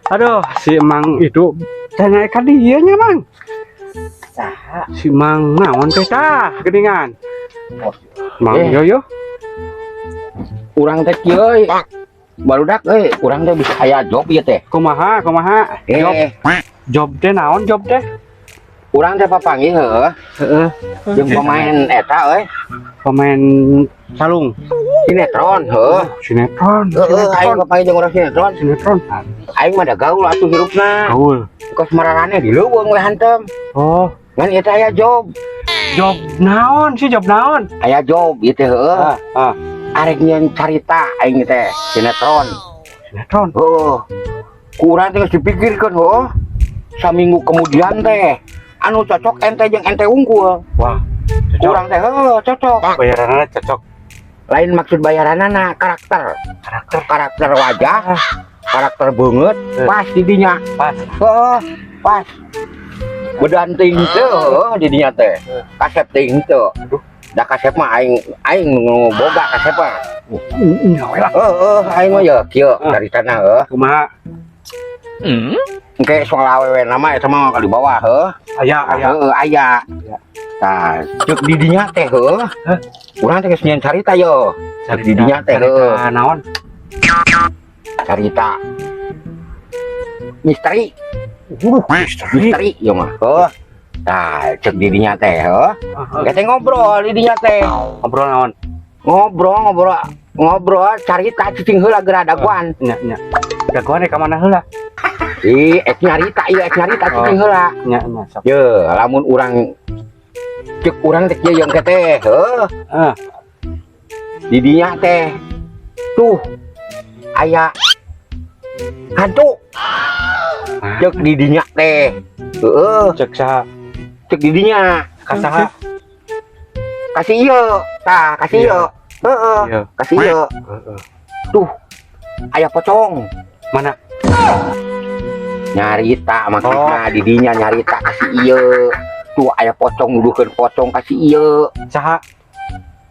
Aduh, si Mang itu tanya ka dieu nya, Mang. Saha? Si Mang naon teh tah geuningan. Oh. Mang Eh. Yoyo. Urang teh kieu euy. Barudak euy, urang teh bisa aya job ieu teh. Kumaha, kumaha? Job, Eh, job teh naon job teh? Urang teh papanggih heuh Heeh. jeung pemain eta euy, Pemain calung. Sinetron heuh. Sinetron. Heeh, aing papanggih jeung urang sinetron. Sinetron. Aing mah da gaul atuh hirupna. Gaul. Kos mararaneh di leuweung we hantem. Oh, Ngan ieu teh aya job. Job naon sih, job naon? Aya job ieu teh heuh. Ah, ah, Arek nyieun carita aing teh sinetron. Sinetron. Heuh. Ku urang teh geus dipikirkeun heuh. Saminggu kemudian teh anu cocok ente jeung ente unggul. Wah, cocok. Urang teh heuh cocok. Bayarannya cocok. Lain maksud bayaranana, karakter. Karakter. Karakter wajah, karakter banget, pas didinya. Pas. Heeh, pas. Bedan ting teu heuh didinya teh. Kasep ting teu. Aduh. Da kasep mah aing aing nu boga kasep mah. Nya we lah. Heeh, aing mah ya kieu dari tanah heuh. Kumaha? Engke soal awewe nama eta mah di bawah heuh. Aya, aya. Heeh, aya. Tah, ceuk didinya teh heuh. Hah? Urang teh geus nyieun carita yo. Ceuk didinya teh heuh. Carita naon? Carita misteri. Misteri. Misteri ieu mah heuh. Tah, ceuk didinya teh heuh. Kita ngobrol didinya teh. Ngobrol naon? Ngobrol, ngobrol, ngobrol carita, cicing heula geura dagoan. Nya, nya. Dagoan ka mana heula? Ih, ek nyarita ieu, ek nyarita, cicing heula. Nya, nya, sok. Ye, lamun urang ceuk urang teh kieu yang teh heuh. Ah. Didinya teh tuh aya hantu. Ceuk didinya teh heuh. Cek saha? Ceuk didinya. Ka saha? Kasih ieu tah, kasih ieu heeh. Iya. Kasih ieu. Heeh. Tuh aya pocong. Mana? Nyarita maksudna didinya, nyarita kasih ieu tuh aya pocong, nuduhkeun pocong kasih ieu. Saha?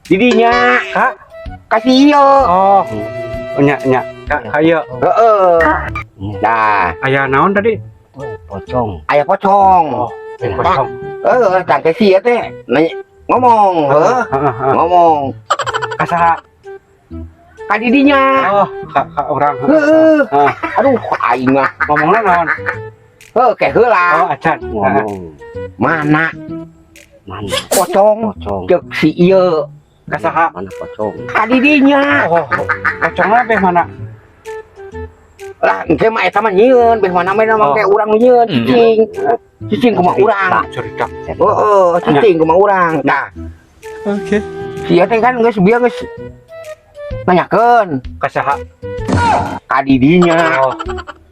Didinya. Ka? Kasih ieu. Oh. Nya, nya. Ka ka ieu. Heeh, nah. Aya naon tadi? Pocong. Aya pocong. Oh, aya pocong. Heeh, tah teh si ieu teh nanya, ngomong heuh. Heeh, heeh. Ngomong. Ka saha? Ka didinya. Oh, ka ka urang. Heeh. Ah. Aduh, aing mah. Ngomongna naon? Heuh, ke heula. Oh, acan. Ngomong. Mana? Mana? Pocong. Pocong. Ceuk si ieu. Ka saha? Mana pocong? Ka didinya. Oh, pocongna beh mana? Lah, engke mah eta mah nyieun beh mana mah Oh. make urang nu nyieun, cicing cicing kumaha urang. Cerita. Heeh, cicing kumaha urang. Nah, Oke. si ieu teh kan geus bieu geus nanyakeun. Ka saha? Ka didinya. Oh,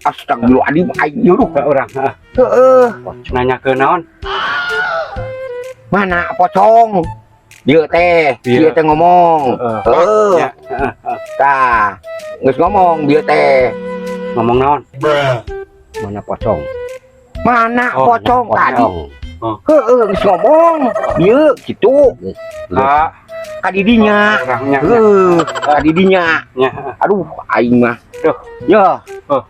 Astagfirullahaladzim, aing nyuruh. Ka urang. Heeh. Heeh. Nanya ke naon? Mana pocong? Dia teh, Iya. dia teh ngomong. Heeh. Heeh. Ya, heeh, heeh. Tah, geus ngomong dia teh. Ngomong naon? Mana pocong? Mana Oh, pocong tadi? Pocong. Heeh, geus ngomong. Ieu gitu. Ka Ka didinya. Orangnya. Heuh, ka didinya. Nya. Aduh, aing mah. Duh. Ya. Oh.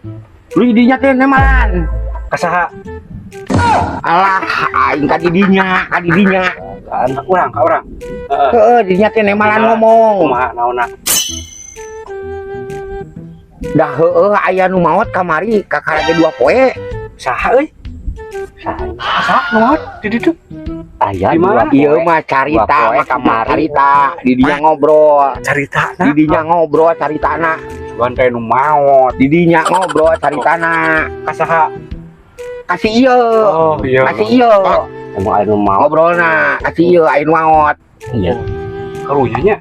Lu didinya teh nemalan. Ka saha? Alah, aing ka didinya, ka didinya. Ka urang, ka urang. Heeh. Heeh, didinya teh nemalan ngomong. Kumaha naonna? Dah heueuh aya nu maot kamari kakara ge 2 poe. Saha euy? Saha? Saha nu maot di ditu? Aya Di mana? 2 poe. Ieu mah carita, 2 poe mah kamari. Carita, didinya ngobrol. Caritana. Didinya ngobrol caritana. Sugan teh nu maot. Didinya ngobrol caritana. Ka saha? Kasih ieu. Oh, iya. Kasih ieu. Emang aya nu maot. Ngobrolna kasih ieu aya nu maot. Iya. Karunya nya.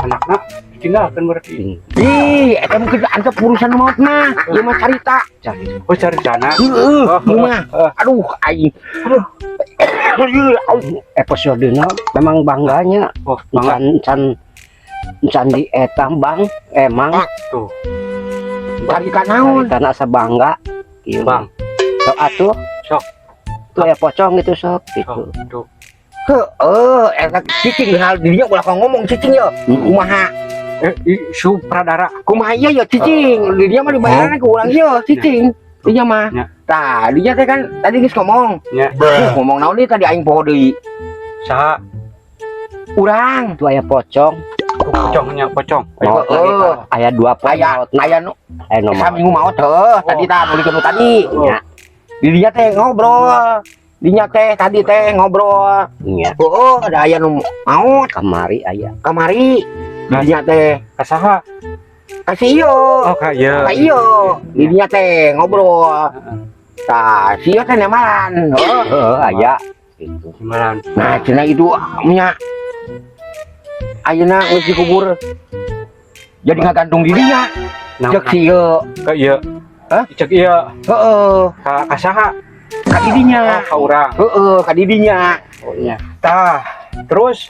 Anakna ditinggalkan berarti. Ih, eta mungkin antep urusan maot mah. Ieu mah carita. Cari. Oh, caritana. Heeh, Oh, ieu mah. oh. Aduh, aing. Aduh. Episodenya memang bangganya. Oh, bangga. Can can can di eta bang emang. Tuh. Carita naon? Carita asa bangga. Ieu. Bang. Sok atuh. Sok. Tuh ya pocong itu sok gitu. Oh, tuh. Heeh, eta cicing hal dirinya ulah ngomong cicing ya. Kumaha? Eh, sutradara. Kumaha ieu ya cicing? Dirinya mah dibayaran ku urang ieu cicing. Dinya mah. Nya. Tah, dinya teh kan tadi geus ngomong. Nya. Ngomong naon deui tadi, aing poho deui. Saha? Urang. Itu aya pocong. Pocong nya, pocong. Maot lagi. Heeh. Aya dua Aya maot. Aya nu Aya nu maot. saminggu maot heuh, tadi tah nu nu tadi. Nya. Dinya teh ngobrol. Dinya teh tadi teh ngobrol. Nya. Heeh, ada aya nu maot Kamari aya. Kamari. Dinya teh Ka saha? Ka si ieu. Oh, ka ieu. Ka ieu. Dinya teh ngobrol. Tah, si ieu teh nemalan. Heeh. Heeh, aya. Gitu. Gimana? Nah, cenah itu nya ayeuna geus dikubur. Jadi ngagantung dirinya. Nah, Cek si ieu. Ka ieu. Hah? Cek ieu. Heeh, Ka saha? Ka didinya. Oh, ka urang. Heeh, ka didinya. Oh, nya. Tah, terus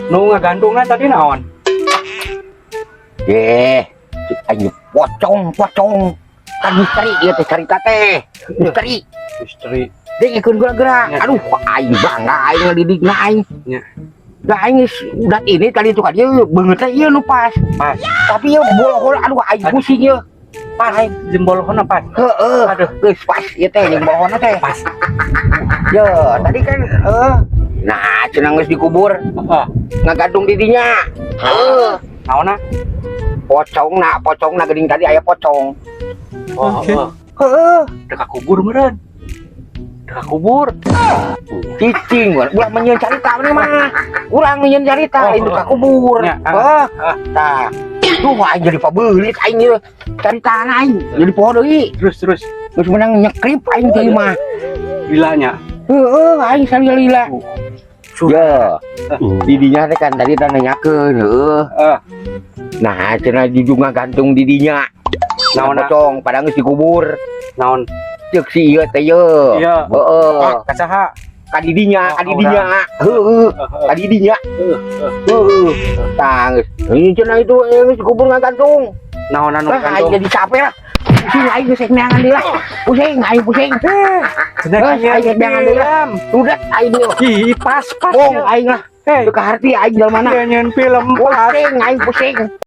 nu ngagantungna tadi naon? Eh, cek aing pocong, pocong. Kan misteri ieu teh carita teh. Misteri. Misteri. Dengekeun geura-geura. Nya. Aduh, aing bangga aing ngadidikna aing. Nya. Da aing geus udah ini tadi tuh kan ieu beungeut teh ieu nu pas. Pas. Tapi ieu bolohol, aduh, aing pusing ieu. Pas jeung bolohona pas. Heeh. Aduh. Geus pas ieu teh jeung bolohona teh. Pas. Ye, tadi kan nah, cenah geus dikubur, Heeh. ngagantung didinya. Heeh. Naonna? Pocongna, pocongna geuning tadi aya pocong. Oh, heeh. Heeh. Teu kubur meureun. Teu kubur. Cicing, ulah menyieun carita maneh mah. Urang nyieun carita Oh, lain ka kubur. Nya, ah. Heuh. Ah. Tah. Duh, aing jadi pabeulit aing ieu. Caritana aing jadi poho deui. Terus terus Geus menang nyekrip aing teh mah. Lilanya. Heeh, aing salila-lila. Ya, didinya teh kan tadi teh nanyakeun, heuh. Eh, Nah, cenah jujung ngagantung didinya. Naon? Pocong padahal geus dikubur. Naon? Ceuk si ieu teh ye. Iya. Heeh. Ka saha? Ka didinya, Oh, ka didinya. Heeh, ka didinya. Heeh. Tah geus. Ini cenah itu geus dikubur ngagantung. Naon anu Lah, aing gantung? jadi capek lah. Pusing aing geus rek neangan deui lah. Pusing aing, pusing. Cenah Geus, aing rek neangan deui lah. Udah aing ieu. Ih, pas pas. Bong aing lah. Hei, Teu kaharti aing jelema mana. nyieun film pas. Pusing aing, pusing.